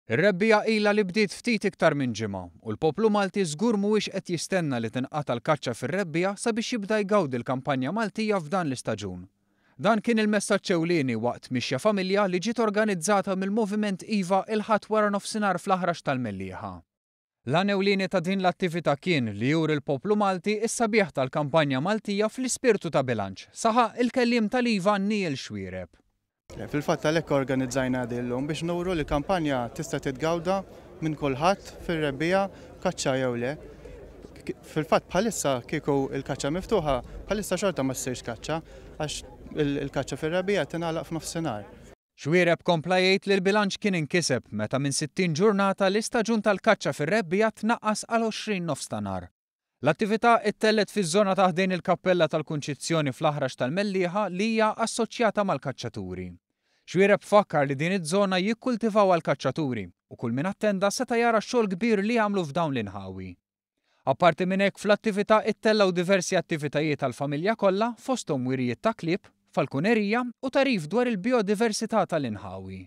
Ir-rebbiegħa ilha li bdiet ftit iktar minn ġimgħa u l-poplu Malti żgur mhuwiex qed jistenna li tinqata' l-kaċċa fir-rebbiegħa sabiex jibda jgawdi l-kampanja Maltija f'dan l-istaġun. Dan kien il-messaġġ ewlieni waqt Mixja Familja li ġiet organizzata mill-Moviment iva il-Ħadd waranofsinhar fl-Aħrax tal-Mellieħa. L-għan ewlieni ta' din l-attività kien li juri l-poplu Malti s-sabiħ tal-kampanja Maltija fl-ispirtu ta' bilanċ, saħaq il-kelliem tal-IVA Neil Xuereb. Fil-fatt għalhekk organizzajna din llum biex nuru li kampanja tista' titgawda minn kulħadd fir-rebbiegħa kaċċa jew le. Fil-fatt bħalissa kieku il-kaċċa miftuħa, bħalissa xorta ma ssirx kaċċa għax il-kaċċa fir-rebbiegħa tingħalaq f'nofsinhar. Xuereb kompla jgħid li l-bilanċ kien inkiseb meta minn 60 ġurnata l-istaġun tal-kaċċa fir-rebbiegħa tnaqqas għal 20 nofs ta' nhar. L-attività ittellgħet fiż-żona ta' ħdejn il-Kappella tal-Kunċizzjoni fl-Aħrax tal-Mellieħa li hija assoċjata mal-kaċċaturi. Xuereb fakkar li din iż-żona jikkultivawha l-kaċċaturi u kull min attenda seta' jara x-xogħol kbir li jagħmlu f'dawn l-inħawi. Apparti minn hekk fl-attività ittellgħu diversi attivitajiet għall-familja kollha fosthom wirjiet ta' klieb, falkunerija u tagħrif dwar il-bijodiversità tal-inħawi.